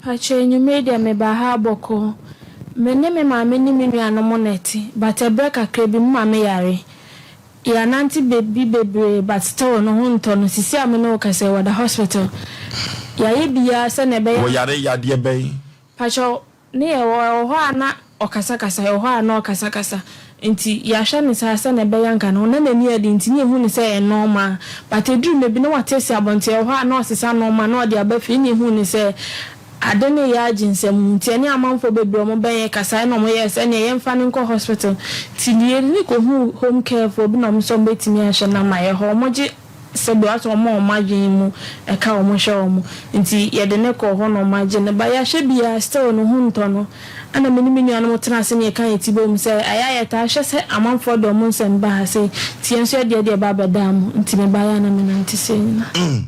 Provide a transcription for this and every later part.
Pakyɛ anwumerɛ yi deɛ mebaa ha bɔkɔɔ. Me ne me maame ne me nuanom na ɛte but ɛberɛ kakra bi me maame yare. Yɛanante baabi bebree but still ne ho ntɔ no. Sisi a me ne wo kasa yi wɔda hospital. Yɛayɛ biaa sɛnea ɛbɛyɛ a. Wɔyare yadeɛ bɛn? Pakyɛ Ne yɛ wɔ ɛwɔ hɔ a na ɔkasakasa, ɛwɔ hɔ a na ɔkasakasa. Nti yɛahwɛ no saa sɛnea ɛbɛyɛ anka ne ho na n'ani yɛ den nti ne yɛhu no sɛ ɛyɛ normal. But ɛduru mmerɛ bi na wate asi abɔnten, ɛwɔ hɔ a na ɔsesa nnoɔma na ɔde aba fie ne yɛhu no sɛ ade no reyɛ agye nsam. Nti ɛne amanfoɔ bebree a wɔbɛn yɛ kasaeɛ na wɔyɛɛ sɛ ɛneɛ yɛmfa no nkɔ hospital. Nti yɛde no kɔhuu home care foɔ bi na wɔn nso wɔbɛtumi ahwɛ no ama yɛ hɔ. Wɔgye Sɛbi ɔasɛ wɔn a wɔn adwen mu ɛka wɔn hwɛ wɔn nti yɛde no kɔɔ hɔ na wɔn agye no but yɛahwɛ biaa still ne ho ntɔ no ɛna me ne me nuanom tena ase ne yɛka yɛn ti bom sɛ ɛyɛ a yɛtaa hwɛ sɛ amanfoɔ de wɔn nsɛm ba ha sei nti yɛn nso yɛdeɛ deɛ ɛba abɛdaa mo nti mebaeɛ a na menante sei nyinaa.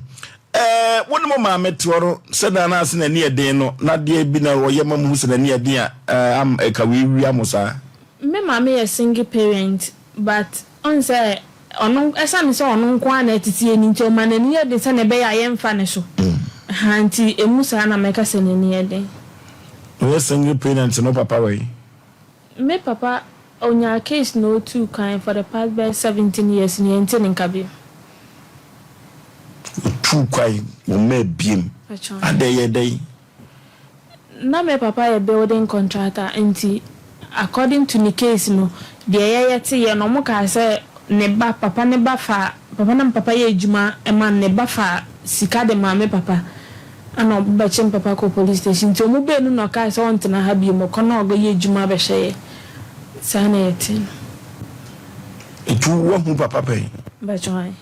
Ɛɛ, wo ne mo maame te hɔ no, sɛnea na ase n'ani yɛ den no, na adeɛ bi na ɔyɛ ma muhu sɛ n'ani yɛ den a, ɛɛ, am, ɛka wei wia mo saa? Me maame yɛ single parent but ɔn sɛ Ɔno, ɛsiane sɛ ɔno nko ara na ɛtete yɛn nti, ɔma n'ani yɛ den sɛnea ɛbɛyɛ a yɛmfa ne so. Ha nti, emu saa na mɛka sɛ n'ani yɛ den. Woyɛ single parent no wo papa wɔ he? Me papa, ɔnyaa case na ɔtuu kwan for the past bɛyɛ 17 years ni, yɛnte ne nka bio. Ɔtuu kwan, wɔmmaa biem. Adɛn, ɛyɛɛ dɛn? Na me papa yɛ building contractor nti according to ne case no deɛ yɛyɛ te yɛ no ɔmo kaa sɛ ne ba papa ne ba fa papa na me papa yɛ adwuma ma no ne ba fa sika de maa me papa ɛna ɔmo bɛkye me papa kɔɔ police station nti ɔmo baanu na ɔkaa sɛ ɔntena ha biom ɔkɔ na ɔkɔ yɛ adwuma bɛhwɛ yɛ saa na yɛte no. Nti woahu papa pɛn? Mpakyɛw ae.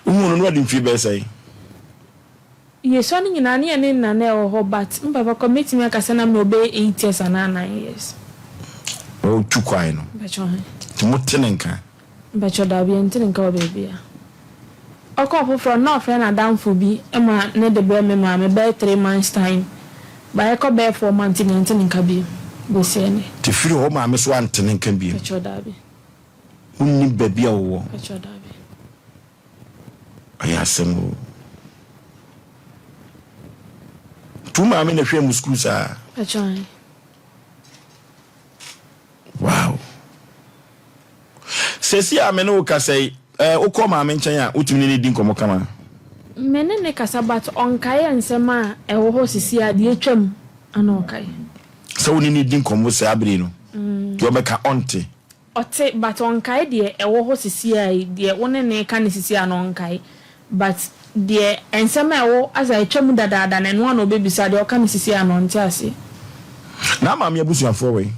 Wohuu no na wadi mfie bɛyɛ sɛn? Yesua no nyinaa ne yɛne nna na ɛwɔ hɔ but me papa kɔ mɛtumi aka sɛ na me ɔbɛyɛ 8 years anaa 9 years. Ɔretu kwan no Mpakyɛ he. nti mo te ne nka? Mpakyɛ daabi yɛnte ne nka wɔ baabia. Ɔkɔɔ foforɔ no na ɔfrɛ n'adamfo bi ma ne de brɛ me maame bɛyɛ 3 months time but ɛkɔ bɛyɛ 4 months no yɛnte ne nka bio bɛsi ɛnɛ. Nti firi hɔ wo maame so ante ne nka bio? Mpakyɛ daabi. Wonnim baabi a ɔwɔ? Mpakyɛ daabi. Ɛyɛ asɛm o. Nti wo maame na ɛhwɛɛ mo sukuu saa? Ɛkyɛn. Wow. Sɛsi a me ne wo kasa yi, eh, wokɔ maame nkyɛn a, wotumi ne ne di nkɔmmɔ kama? Me ne ne kasa but ɔnkae nsɛm a ɛwɔ hɔ sisi a, deɛ atwam ana ɔkae. Sɛ wo ne ne di nkɔmmɔ saa bere no, deɛ ɔbɛka ɔnte. Ɔte but ɔnkae deɛ ɛwɔ hɔ sisiaa yi, deɛ wo ne no reka no sisiaa no ɔnkae but deɛ nsɛm a ɛwɔ asɛ atwa mu dadaada no ɛno ara na ɔbɛbisa, deɛ ɔka no sisiaa no ɔnte aseɛ. Na maame abusuafoɔ wɔ he?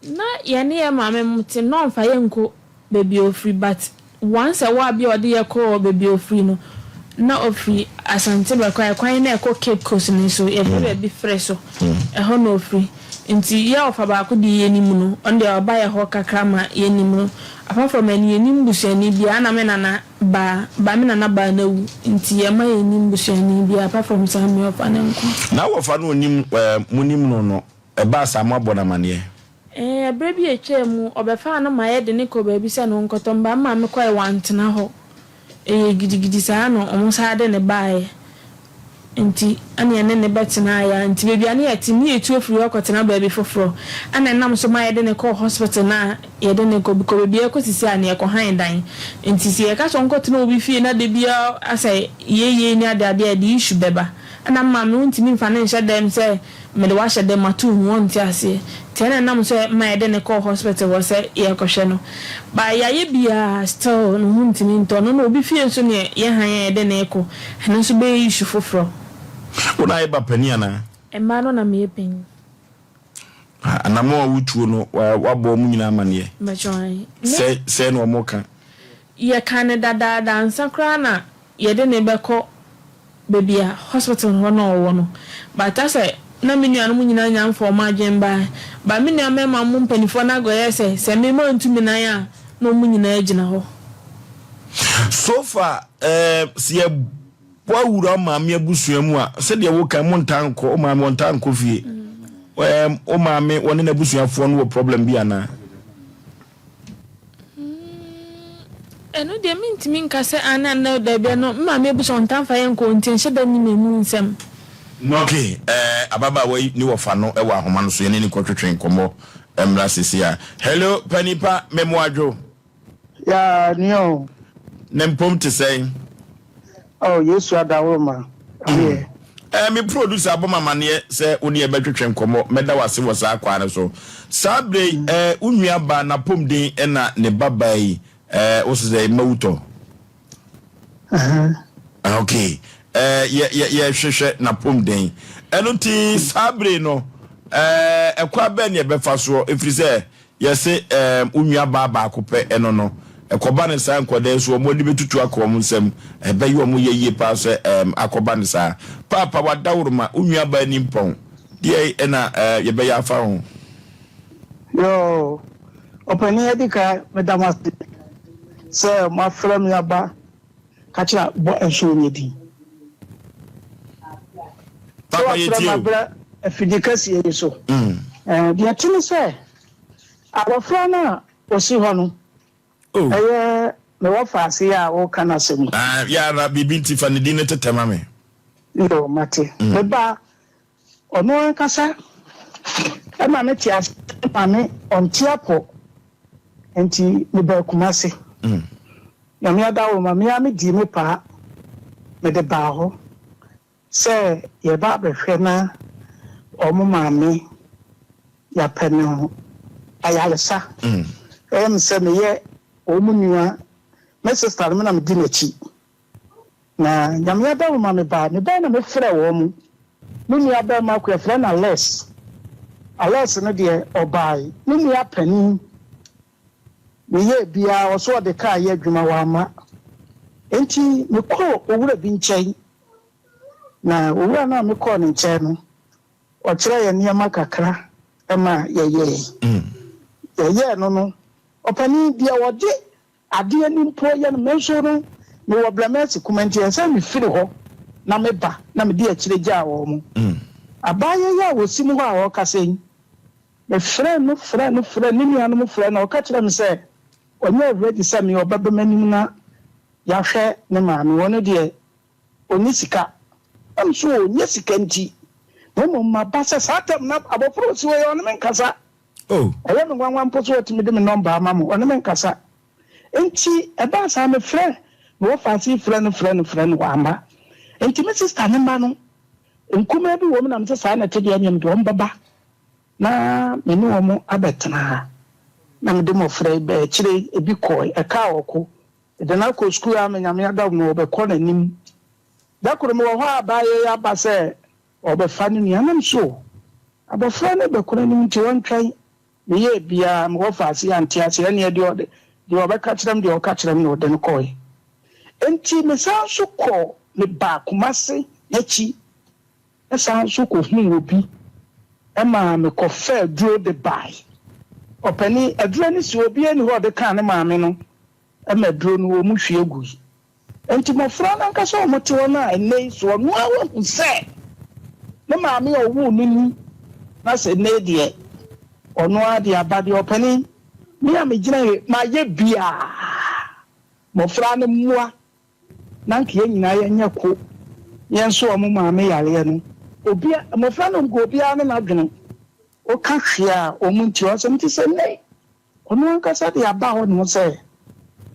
Na yɛne yɛn maame mo te na ɔmfa yɛn nkɔ baabi a ɔfiri but Once a while bi a ɔde yɛ kɔɔ baabi a ɔfiri no, na ɔfiri Asante Bɛkwae kwan no a ɛkɔ Cape Coast no so, yɛfrɛ baabi Frɛ so, ɛhɔ na ɔfiri. Nti yɛ ɔfa baako deɛ yɛnim no, ɔno deɛ ɔba yɛ hɔ kakra ma yɛnim no. Apart from ɛno yɛnnim busuani biara, ɛna me nana baa, but me nana baa no awu, nti yɛmma yɛnnim busuani biara apart from saa me ɔfa no nko. Na wɔfa no ɔnim, ɛɛ, monim no no, ɛbaa saa moabɔ no amaneɛ? Ɛɛ, berɛ bi a ɛtwaa mu, ɔbɛfaa no ma yɛde no kɔɔ baabi sɛ no nkɔtɔ mba. Me maame kɔeɛ, wantena hɔ. Ɛyɛɛ gidigidi saa na wɔsan de no baeɛ. Nti ɛna yɛne no bɛtenaeɛ ara. Nti baabi a na yɛte no, na yɛtu afiri hɔ akɔtena baabi foforɔ. Ɛna ɛnam so ma yɛde no kɔɔ hospital no a yɛde no kɔ, because baabi a yɛkɔ seesei a no yɛkɔhan dan. Nti sɛ yɛka sɛ ɔnkɔtena obi fie na da biara asɛ yei yei ne adeade a, ɛde issue bɛba. Ɛna me maame wontumi mfa no nhyɛ dɛm sɛ Mede wo ahyɛ dɛ mato wo mu ɔnte aseɛ nti ɛna ɛnam sɛ ma yɛde no kɔɔ hospital hɔ sɛ yɛrekɔhwɛ no but yɛayɛ biaa still ne ho ntumi ntɔ no na obi fie nso neɛ yɛ hann a yɛde no rekɔ ɛno nso bɛyɛ issue foforɔ. Wo na ayɛ ba panin anaa? Mmaa no na meyɛ panin. Anamɔn a wotuo no woabɔ wɔn nyinaa amaneɛ? Mpakyɛw ae. Sɛ sɛn na wɔka? Yɛka no dadaada ansa koraa na yɛde no rebɛkɔ baabi a hospital hɔ na ɔwɔ no but asɛ na me nuanom nyinaa nya mfa wɔn adwene mbae but me nua mmarima mo mpaninfoɔ no agɔyɛ sɛ sɛ me mantu me nan a na wɔn nyinaa gyina hɔ. So far eh, sɛ yɛbɔ awura wo maame abusua mu a, sɛdeɛ woka mo ntaa nkɔ, wo maame wɔntaa nkɔ fie. Eh, wo maame wɔne n'abusuafoɔ no wɔ problem bi anaa? Ɛno deɛ mentumi nka sɛ aane anaa daabi, ɛno me maame abusua wɔntaa mfa yɛn nkɔ nti ɛnhyɛ da nnim ɛmu nsɛm. Ok, eh, ababaawa yi ne wɔfa no wɔ ahoma no so, yɛne no kɔtwetwe nkɔmmɔ mmra sisi a. Hello, panipa, memoadwo. Yaa nua o. Ne mpom te sɛn? Oh, Yesu adaworoma, ɛyɛ. Eh, me producer abɔ me amaneɛ sɛ wo ne yɛn bɛtwetwe nkɔmmɔ. Mɛda wo ase wɔ saa kwan no so. Saa berɛ yi, eh, wo nua baa n'apɔmuden na ne ba baa yi, eh, wo se sɛ Mawutɔ? Ah, ok. Eh, yɛ, yɛ, yɛhwehwɛ n'apɔmuden. Ɛno nti, saa berɛ yi no, eh, ɛkwan bɛn ne yɛbɛfa soɔ? Ɛfiri sɛ, Yɛse ehm wo nua baa baako pɛ ɛno no ɛkɔba no saa nkwadaa yi so wɔn ani bɛtutu akɔ wɔn nsam ɛbɛyɛ wɔn yɛ yie paa sɛ ehm akɔba no saa paapa wadaworoma wo nua baa ni mpɔn deɛ ɛna ehm yɛbɛyɛ afa ho. Yoo, ɔpanin adi kan meda mo ase sɛ moafrɛ me aba kakyira bɔ nso nyɛ din. Sɛ Paapa wafrɛ yɛtie me o. abrɛ afidie kɛseɛ yi so. Ɛɛ, deɛ ɛte ne sɛ, abɔfra no a ɔsi hɔ no, Oh. ɛyɛ me wɔfaase yi a woreka n'asɛm yi. Ah, yɛ ara biribi nti fa ne din no tetɛ ma me. Yoo, mate. Me ba, ɔno ankasa ma me te aseɛ ne maame ɔnte apɔ, nti mebaa Kumasi. Nyame adaworoma, me ara medii me paa, mede baa hɔ. Sɛ yɛba abɛhwɛ na wɔn maame yɛapɛ no ayaresa. Ɛyɛ me sɛ meyɛ wɔn nua, me sister no me na medi n'akyi. Na Nyame adawoma mebaa, mebae na mefrɛɛ wɔn. Me nua barima ko yɛfrɛ no Alex. Alex no deɛ ɔbae. Me nua panin Meyɛɛ biara ɔse ɔde kaa yɛ adwuma wamma. Enti mekɔɔ owura bi nkyɛn, na owura no a mekɔɔ ne nkyɛn no, ɔkyerɛɛ yɛn nneɛma kakra ma yɛyɛe. Yɛyɛɛ no no, ɔpanin, deɛ ɔde adeɛ no mpo yɛ no, me nso no, mewɔ Brɛmɛsi kuma nti ɛsɛ sɛ mefiri hɔ na meba na mede akyire gyaa wɔn. Abaayewa yi a ɔsi mu hɔ a ɔrekasa yi, Mefrɛɛ no frɛɛ no frɛɛ no, ne nuanom frɛɛ no, ɔka kyerɛɛ me sɛ ɔnyɛ ready sɛ me ɔbɛba m'anim na yɛahwɛ ne maame, ɔno deɛ ɔnni sika. Na me nso ɔnnya sika nti, na mmom maba sɛ saa tam no abɔfra a ɔsi hɔ yi ɔne me nkasa. Oh. Ɛyɛ me nwanwa mpo sɛ ɔtumi de me nɔmba ama mo, ɔne me nkasa. Nti ɛbaa saa mefrɛ me wɔfaase yi frɛ no frɛ no frɛ no wamma. Nti me sista ne mma no nkumaa bi wɔ mu na mese saa na ɛte deɛ ɛneɛ mede wɔn bɛba. Na me ne wɔn abɛtena ha. Na mede mmɔfra yi baa akyire yi, ebi kɔɔe, ɛkaa ɔko. Mede no akɔ sukuu a, me Nyame adom no, ɔbɛkɔ n'anim. Da koro mewɔ hɔ a abaayewa yi aba sɛ ɔrebɛfa ne nua. Na me so, abɔfra no rebɛkɔ n'anim nti ɔntwɛn. Meyɛɛ biara, me wɔfaase ante aseɛ, ɛnneɛ deɛ ɔde, deɛ ɔbɛka kyerɛ me deɛ ɔka kyerɛ me na ɔde no kɔɔe. Enti mesan nso kɔɔ, mebaa Kumase n'akyi. Mesan nso kɔhuu obi maa mekɔfaa aduro de bae. Ɔpanin, aduro no si hɔ, obiara nni hɔ a ɔde kaa ne maame no ma aduro no wɔn hwie gui. Enti mmɔfra no ankasa a wɔte hɔ no a ɛnnɛ yi so ɔno ara wahu sɛ ne maame a ɔwoo no ni na sɛ nnɛ yi deɛ ɔno ara de aba deɛ ɔpanin, me a megyina yi mayɛ biara mmɔfra no mmoa na anka yɛn nyinaa yɛnyɛ ko na yɛnso wɔn maame yareɛ no. Obia, mmɔfra no nka obiara ne n'adwene. Woka hwee a wɔn nti wɔn asɛm nti sɛ nnɛ yi ɔno ankasa de aba hɔ nom sɛ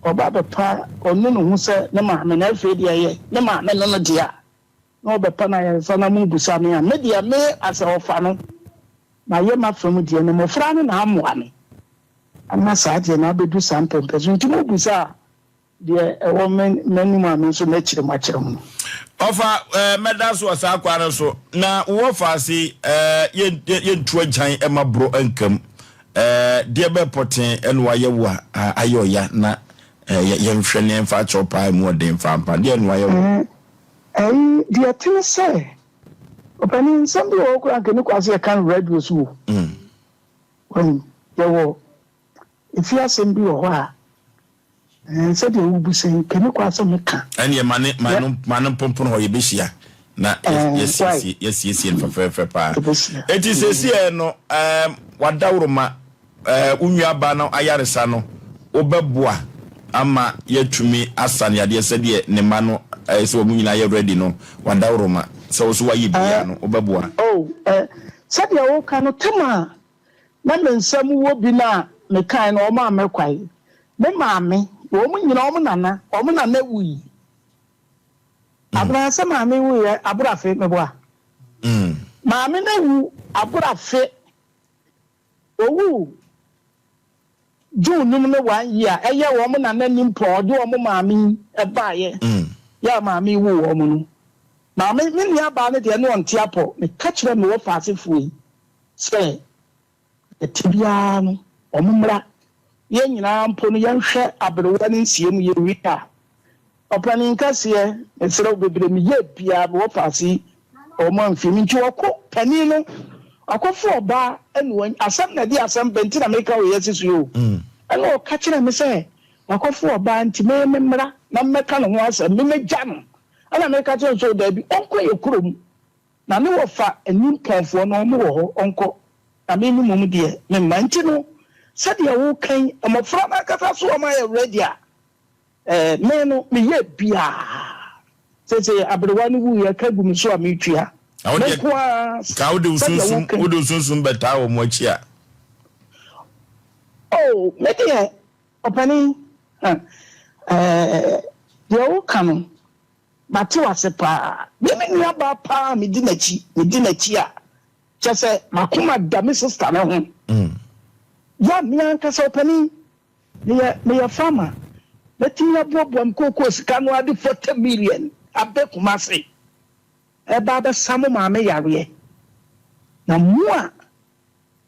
ɔba abɛpa ɔnu ne ho sɛ ne maame na afei deɛ ɛyɛ ne maame no no deɛ a na ɔbɛpa no ayaresa na mobisa me a me deɛ me asɛ ɔfa no mayɛ m'afa mu deɛ na mmɔfra no na amoa me ama saa deɛ no abɛdu saa mpɛmpɛso nti mobisa a Deɛ ɛwɔ m'anom a me nso mɛkyerɛ mu akyerɛ mo no. Ɔfa, eh, mɛda so wɔ saa kwan no so, na wowɔ faase, eh, yɛntu agyan mma borɔ nka mu. Eh, deɛ bɛɛ pɔtee ɛna wayɛ wo a, ayɛ ɔya na eh, yɛnhwɛ ne yɛmfa akyɛw paa emu ɔden mfa mpa. Deɛ ɛna wayɛ wo. Eh, ɛyi, deɛ ɛte ne sɛ, ɔpanin, nsɛm bi wɔ hɔ koraa anka ɛni kwan sɛ yɛka no radio so o. Wahu, yɛwɔ efie asɛm bi wɔ hɔ a, Ɛɛ, sɛdeɛ wobisa yi, nka ɛni kwan sɛ meka. Ɛnneɛ ma ne, ma no, ma no mpompon hɔ, yɛbɛhyia na yɛasiesie, yɛasiesie no fɛfɛɛfɛ paa. Enti seesei no, ɛɛm, w'adaworoma, ɛɛ, wo nuabaa no ayaresa no, wobɛboa ama yɛatumi asa no yadeɛ sɛdeɛ ne mma no, ɛɛ, sɛ wɔn nyinaa yɛ ready no, w'adaworoma. Sɛ wo so woayɛ biara Ɛɛ, no, wobɛboa. oh, ɛ, sɛdeɛ woka no, tam a na me nsam wɔ bi no a mekae no, wɔn ammɛkwae. Me maame, wɔn nyinaa, wɔn nana, wɔn nana wui. Abena, sɛ maame wuiɛ, Aborafe, meboa? Maame no awu Aborafe. Owuu June num no one year ɛyɛ wɔn nana nimpɔn ɔde wɔn maame yi baeɛ yɛ a maame yi woo wɔn no. Maame me nua baa no deɛ ne ɔnte apɔ meka kyerɛ me wɔfa asefoɔ yi sɛ ɛte biara no wɔn mmra yɛn nyinaa mpo no yɛnhwɛ aberewa no nsiam yɛwie a Ɔpanin kɛseɛ, mesrɛ wo bebree meyɛɛ biaa mewɔ faase yi wɔn amfie me nti ɔko panin no ɔkɔfo ɔbaa ɛna wanya asɛm na ɛde asɛm ba nti na meka wei asi so yi o ɛna ɔka kyerɛ me sɛ wakɔfo ɔbaa nti me me mmra na mmɛka ne ho asɛm me mɛgya no ɛna meka kyerɛ no sɛ o daabi ɔnkɔ yɛ kurom na ne wɔfa animpɔnfoɔ no wɔn wɔ hɔ ɔnkɔ na me me mmom deɛ memma nti no sɛdeɛ woka yi mmɔfra no ankasa so wɔn ayɛ ready a Eh, me no, meyɛɛ biaa. Seesei aberewa no wuiɛ, ka gu me so a metua. Na wo Me deɛ, nko ara, ka wode wo sɛdeɛ sunsum, woka yi. wode wo sunsum bɛtaa wɔn akyi a. Oh, me deɛ, ɔpanin, huh, eh, deɛ woka no, mate wo ase paa. Me me nuabaa paa a medi n'akyi, medi n'akyi a, kyerɛ sɛ m'akoma da me sista no ho. Ya, me ankasa, ɔpanin, Meyɛ meyɛ farmer mɛtumi aboaboa me kookoo sika no ara de 40 million abɛ Kumasi ɛreba abɛsa mo maame yareɛ na mo a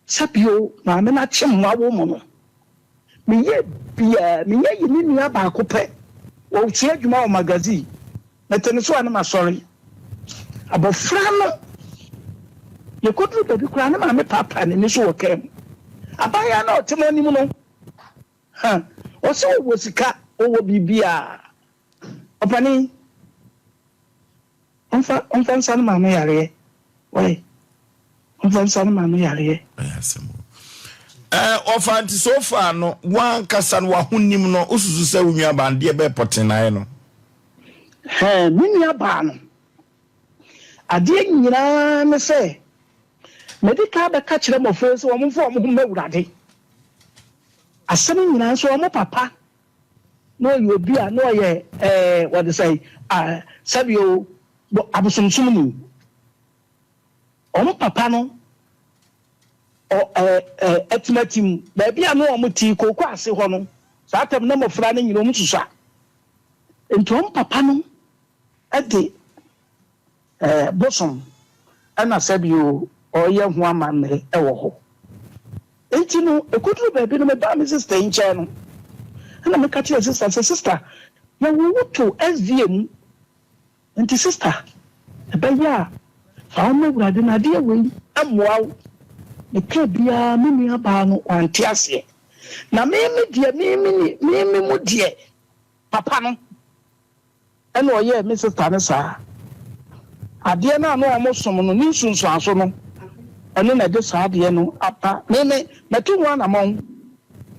sɛbio maame no akyem mo awo mo no meyɛ biaa menya yi me nua baako pɛ ɔsua adwuma wɔ magazine mete ne so a ne masɔre abɔfra no yɛkɔduru baabi koraa ne maame paapaa n'ani so wɔ kaa mu abaayewa no a ɔte mo anim no Ha, ɔse ɔwɔ sika, ɔwɔ biribiaa. Ɔpanin, ɔmfa, ɔmfa nsa no maame yareɛ. Wai, ɔmfa nsa no maame yareɛ. Ɛyɛ asɛm o. Ɛɛ, ɔfa nti so far no, w'ankasa no w'ahonim no, wosusu sɛ wo nuabaa no deɛ bɛyɛ pɔtee na ayɛ no? Hɛn, me nuabaa no, adeɛ nyinaa ne sɛ, madi kan abɛka kyerɛ mmɔfra yi sɛ wɔmfa wɔn ho mma Awurade. Asɛm nyinaa nso wɔn papa na ɔyɛ obi a na ɔyɛ ɛɛ wɔde sɛ a sɛbi o abosomsomni. Wɔn papa no ɔ ɛɛ ɛɛ atimatim baabi a na wɔn te kooko ase hɔ no saa tam na mmɔfra no nyinaa wɔn susua. Nti wɔn papa no de ɛɛ bosom ɛna sɛbi o ɔyɛ ho amammerɛ ɛwɔ hɔ. Enti no, ɛkɔduruu baabi no, mebaa me sista yi nkyɛn no, ɛna meka kyerɛɛ sista sɛ, Sista, yɛwoo wo too SDA mu, enti sista, ɛbɛyɛ a fa wo ma Awurade na adeɛ wei mmoa wo. Mekaa biara, me nuabaa no wante aseɛ. Na me me deɛ, me me me me mu deɛ, papa no. Ɛna ɔyɛɛ me sista no saa. Adeɛ no a na wɔsom no, ne nsunsuanso no, ɛno na ɛde saa adeɛ no aba. Me, me, matu ho anamɔn.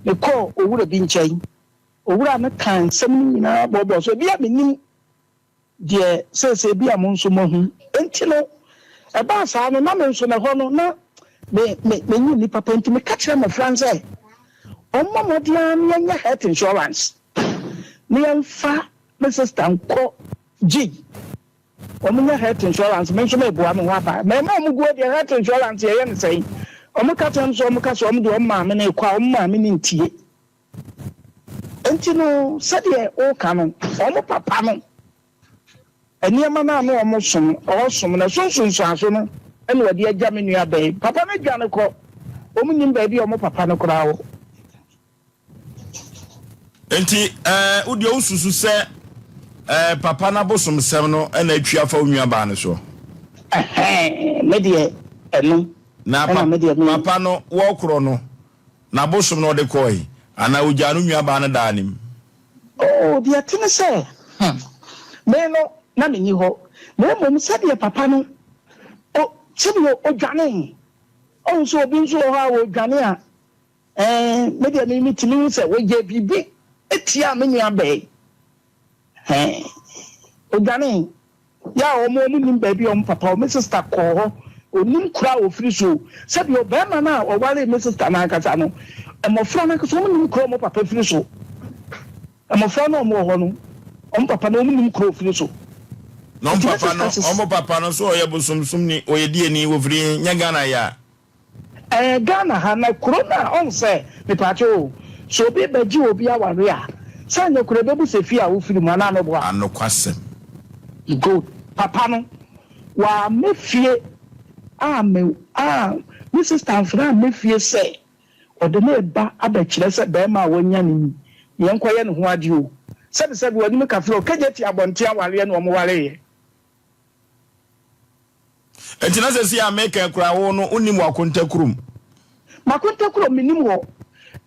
Mekɔɔ owura bi nkyɛn. Owura no kaa nsɛm no nyinaa bɔɔbɔɔ so. Ebia mennim deɛ seesei ebia mo nso moahu. Enti no, ɛbaa saa no, na me nso na ɛhɔ no, na me, me, menye nni papa. Enti meka kyerɛɛ mmɔfra no sɛ wɔmmɔ mmɔden ara na yɛnyɛ health insurance. Na yɛmfa me sister nkɔ gye wɔn nya health insurance me nso meboa me ho aba mɛma wɔn guo deɛ health insurance yɛyɛ no sɛn wɔn ka kyerɛ m sɛ wɔn ka sɛ wɔn deɛ wɔn maame no rekɔ a wɔn maame no ntie nti no sɛdeɛ wɔka no wɔn papa no nneɛma no a na wɔn som ɔsom no ɛso nsonsanso no ɛna wɔde agya me nua bɛn papa no adwane kɔ wɔn nim baabi a wɔn papa no koraa wɔ. Nti ɛɛ wo deɛ wosusu sɛ ɛɛ papa no abosomsɛm no ɛna atwi afa wo nua baa no soɔ? Ɛhɛn, me deɛ ɛno Na ɛna me deɛ me. papa no wɔkorɔ no n'abosom no ɔde kɔɔe anaa ogyaa no nua baa no daa ne mu? Oh, deɛ ɛte ne sɛ, hmm, me no na menni hɔ, na mmom sɛdeɛ papa no, o, sɛdeɛ odwanee, ɔhu sɛ obi nso wɔ hɔ a ɔdwane a, Ɛɛ, me deɛ me metumi hu sɛ wɔyɛɛ biribi tiaa me nua baa yi. Ɛɛ, odwanee. Yɛ a wɔn wɔn nim baabi a wɔn papa wɔ. Me sister kɔɔ hɔ, ɔnim kuro a ɔfiri so o. Sɛdeɛ ɔbarima no a ɔwaree me sister no ankasa no, mmɔfra no ankasa wɔn nim kuro a wɔn papa firi so. Mmɔfra no a wɔwɔ hɔ no, wɔn papa no wɔn nim kuro a ɔfiri so. Na wɔn Nti me papa no, sister sis. wɔn papa no nso ɔyɛ bosomsomni, ɔyɛ deɛni, ɔfiri he? Nyɛ Ghana yɛ a? Ɛɛ Ghana ha na kuro no a ɔhu sɛ mepaakyɛw o sɛ obi bɛgye obi aware a sɛ anyɛ koro ɛbɛbu sɛ fie a wofiri mu anaa meboa? Anokwasɛm. Good papa no wamɛ fie a me a me sister amfrɛ ammɛ fie sɛ ɔde ne ba abɛkyerɛ sɛ bɛɛma a wanya no ni yɛnkɔyɛ ne ho adeɛ o sɛbesɛbe w'anim kafra o kegye te abɔnten awareɛ na wɔn wareeɛ. Enti na sɛsi a meka yi koraa wo no wonnim w'akonta kurom? M'akonta kurom mennim hɔ.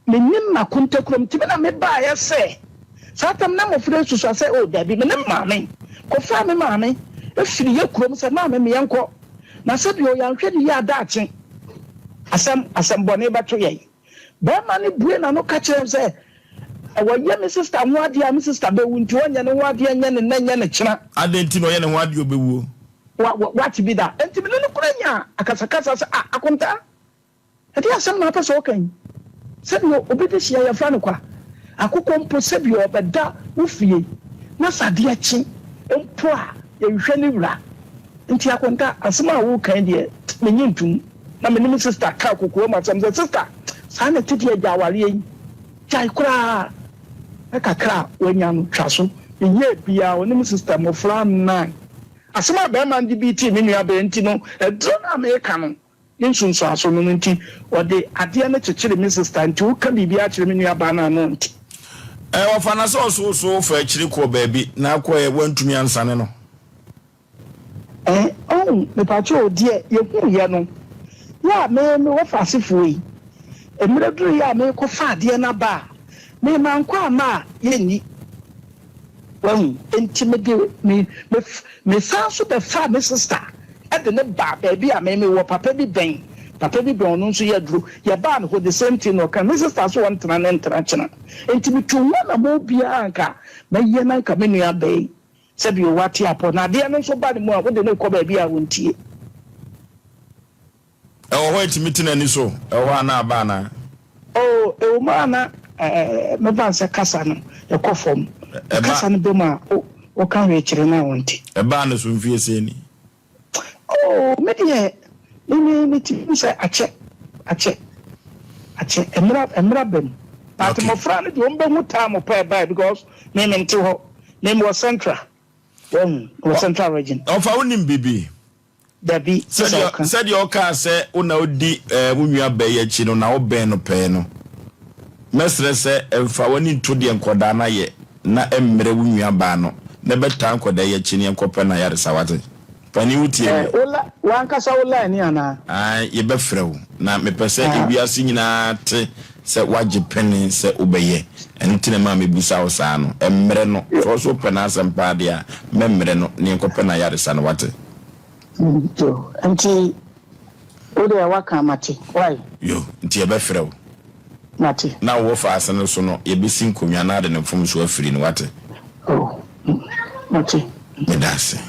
Mennim m'akonta kurom nti me na mebaeɛ sɛ saa tam na mmɔfra yi susua sɛ oh dabi me ne me maame kɔfaa me maame firi yɛ kurom sɛ maame me yɛnkɔ na sɛdeɛ yɛanhwɛ no yie a daakye asɛm asɛm bɔne bɛto yɛn. Barima no buee n'ano ka kyerɛɛ me sɛ, Wɔyɛ me sista ho adeɛ a, me sista bɛwu, nti ɔnyɛ ne ho adeɛ nyɛ ne nnɛ nyɛ ne kyena. Adɛn nti na ɔyɛ ne ho adeɛ a ɔbɛwuo? Wa, wa, woate bi da? Enti me ne no koraa nyaa akasakasa sɛ, Ah, Akontaa, ɛdeɛn asɛm na wopɛ sɛ woka yi? Sɛdeɛ obi de hyia yɛfrɛ no kwa. Akokɔ mpo sɛdeɛ ɔbɛda wo fie na sɛ adeɛ kye mpo a, yɛhwehwɛ ne wura. Nti Akonta, asɛm a woreka yi deɛ, mennye ntom. Na me ne me sista kaa kokoam asɛm sɛ, Sista, saa na ɛte deɛ, gyae awareɛ yi. Gyae koraa. Na kakra a wanya no, twa so. Meyɛɛ biara, ɔne me sista mmɔfra nnan. Asɛm a barima no de beatee me nuabaa nti no, aduro no a mereka no, ne nsunsuanso no no nti, ɔde adeɛ no kyekyeree me sista nti woka biribiara kyerɛ me nuabaa no a na ɔnte. Ɛɛ, wɔfa no sɛ ɔsoosoo faa akyiri kɔɔ baabi, na akɔɛ wantumi ansane no. Ɛɛ, ɔn, mepakyɛ o, deɛ yɛhuuiɛ no, yɛ a me, me wɔfa asefoɔ yi, mmerɛ duruiɛ a merekɔfa adeɛ no aba a, me, mankɔ amma a yɛnni. Wahu? Enti mede, me, me, mesan nso bɛfaa me sista de no baa baabi a me, mewɔ papa bi bɛn, papa bi bɛn, ɔno nso yɛ aduro. Yɛbaa no hɔ, the same thing na ɔka. Me sista nso ɔntena ne ntena kyena. Enti metuu ho anammɔn biara a anka mɛyɛ na anka me nua bɛn sɛdeɛ wate apɔ. Na adeɛ no nso ba ne mu a, wode no rekɔ baabi a ɔntie. Ɛwɔ hɔ a ɛtumi te n'ani so? Ɛwɔ hɔ a na aba anaa? Oh, ɛwɔ mu a na mɛfa no sɛ kasa no ɛkɔ fam. Kasa no ba mu a, woka hwee kyerɛ no a ɔnte. Ɛbaa ne so mfeɛ sɛn ni? Oh, me deɛ, me me metumi hu sɛ akyɛ, akyɛ, akyɛ. Mmerɛ mmerɛ ba mu. But mmɔfra no deɛ wɔn bɛhu time pɛ ɛbae because me mente hɔ. Me mewɔ central. Wahu, mewɔ central region. Ɔfa wonim biribi? Dabi, gye sɛ ɔka. Sɛdeɛ ɔkaa sɛ wo na wodi wo nua baa yi akyi no na wobɛn no pɛɛ no, mɛsrɛ sɛ mfa w'ani nto deɛ nkwadaa no ayɛ na mmrɛ wo nua baa no na bɛtaa nkwadaa yi akyi na yɛnkɔpɛ no ayaresa, wate? Panin wotie me? Wo la, w'ankasa wo line ni anaa? Ae, yɛbɛfrɛ wo. Na mepɛ sɛ ewiase nyinaa te sɛ woagye pene sɛ wobɛyɛ. Ɛno nti na ɛmaa mebisaa wo saa no. Mmrɛ no. Sɛ wo nso wopɛ n'asɛm paa deɛ a, mɛmmrɛ no na yɛnkɔpɛ no ayaresa no, woate? Yo, nti wo deɛ woaka mate, wai? Yo, nti yɛbɛfrɛ wo. Mate. Na wo wɔfaase no so no, yɛbɛsi nkonnwa na ade ne mfomsoɔ afiri no, woate? Oh, mate. Meda ase.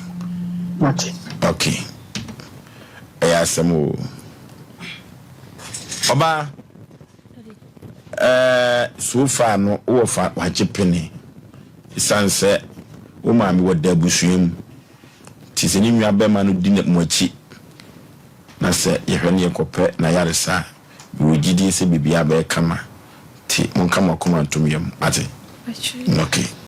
Mate. Ok. Ɛyɛ asɛm o. Ɔbaa, ɛɛ, so far no, wowɔ fa wagye pene. Ɛsiane sɛ wo maame wɔ da abusua mu. Nti sɛ ne nua bɛrima no di mo akyi na sɛ yɛhwɛ no yɛkɔpɛ n'ayaresa a, mewɔ gyidie sɛ biribiara bɛyɛ kama. Nti monka mo akoma ntom yam. Ate? Okay.